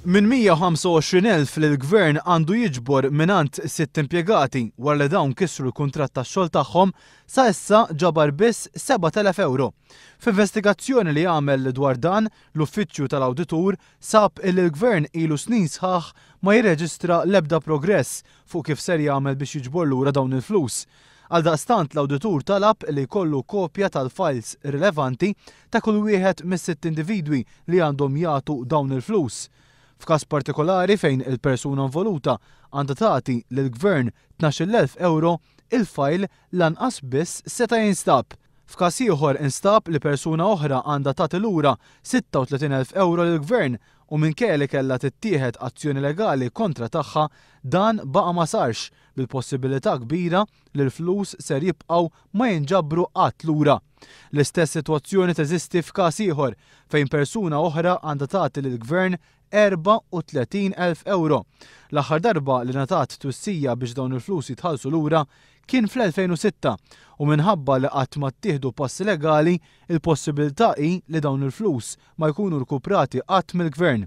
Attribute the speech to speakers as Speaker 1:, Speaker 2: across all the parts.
Speaker 1: Minn 125,000 li l-Gvern għandu jiġbor mingħand sitt impjegati wara li dawn kisru l-kuntratt tax-xogħol tagħhom, sa issa ġabar biss 7,000 ewro. F'investigazzjoni li għamel dwar dan, l-Uffiċċju tal-Awditur sab illi l-Gvern ilu snin sħaħ ma jirreġistra l-ebda progress fuq kif ser jagħmel biex jiġbor lura dawn il-flus. Għaldaqstant l-Awditur talab li jkollu kopja tal-files rilevanti ta' kull wieħed mis-sitt individwi li għandhom jagħtu dawn il-flus. F'każ partikolari fejn il-persuna involuta għandha tagħti lill-Gvern 12,000 ewro, il-file lanqas biss seta' jinstab. F'każ ieħor instab li persuna oħra għandha tagħti lura 36,000 ewro lill-Gvern u minkejja li kellha tittieħed azzjoni legali kontra tagħha, dan baqa' ma sarx bil-possibilità kbira li l-flus ser jibqgħu ma jinġabru qatt lura. L-istess sitwazzjoni teżisti f'każ ieħor fejn persuna oħra għandha tagħti lill-Gvern 34,000 ewro. L-aħħar darba li ngħatat twissija biex dawn il-flus jitħallsu lura kien fl-2006 u minħabba li qatt ma ttieħdu passi legali, il-possibilità hi li dawn il-flus ma jkunu rkuprati qatt mill-Gvern.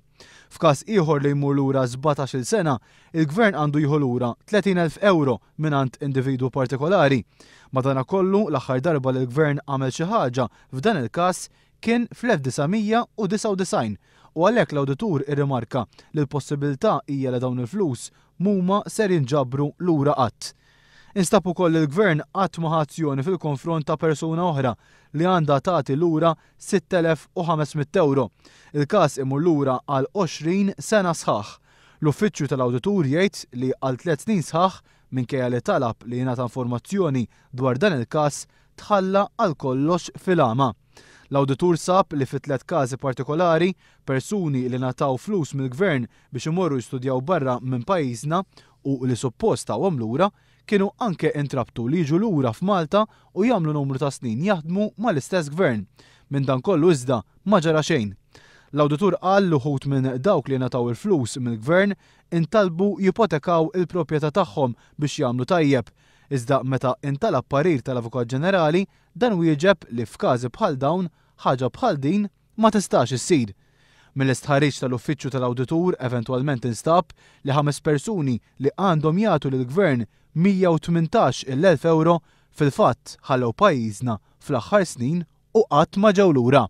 Speaker 1: F'każ ieħor li jmur lura 17-il sena, il-Gvern għandu jieħu lura 30,000 ewro mingħand individwu partikolari. Madanakollu, l-aħħar darba li l-Gvern għamel xi ħaġa f'dan il-każ kien fl-1999 u għalhekk l-Awditur irrimarka li l-possibilità hija li dawn il-flus m'huma ser jinġabru lura qatt. Instab ukoll li l-Gvern qatt ma ħa azzjoni fil-konfront ta' persuna oħra li għandha tagħti lura 6,500 ewro. Il-każ imur lura għal 20 sena sħaħ. L-Uffiċċju tal-Awditur jgħid li għal tliet snin sħaħ, minkejja li talab li jingħata informazzjoni dwar dan il-każ, tħalla għal kollox fil-għama. L-Awditur sab li fi tliet każi partikolari, persuni li ngħataw flus mill-Gvern biex imorru jistudjaw barra minn pajjiżna u li suppost tawhom lura, kienu anke intrabtu li jiġu lura f'Malta u jagħmlu numru ta' snin jaħdmu mal-istess Gvern. Minn dan kollu iżda ma ġara xejn. L-Awditur qal li wħud minn dawk li ngħataw il-flus mill-Gvern intalbu jipotekaw il-proprjetà tagħhom biex jagħmlu tajjeb. Iżda meta intalab parir tal-Avukat Ġenerali, dan wieġeb li f'każi bħal dawn ħaġa bħal din ma tistax issir. Mill-istħarriġ tal-Uffiċċju tal-Awditur eventwalment instab li ħames persuni li għandhom jagħtu lill-Gvern 118 il elf ewro fil-fatt ħallew pajjiżna fl-aħħar snin u qatt ma ġew lura.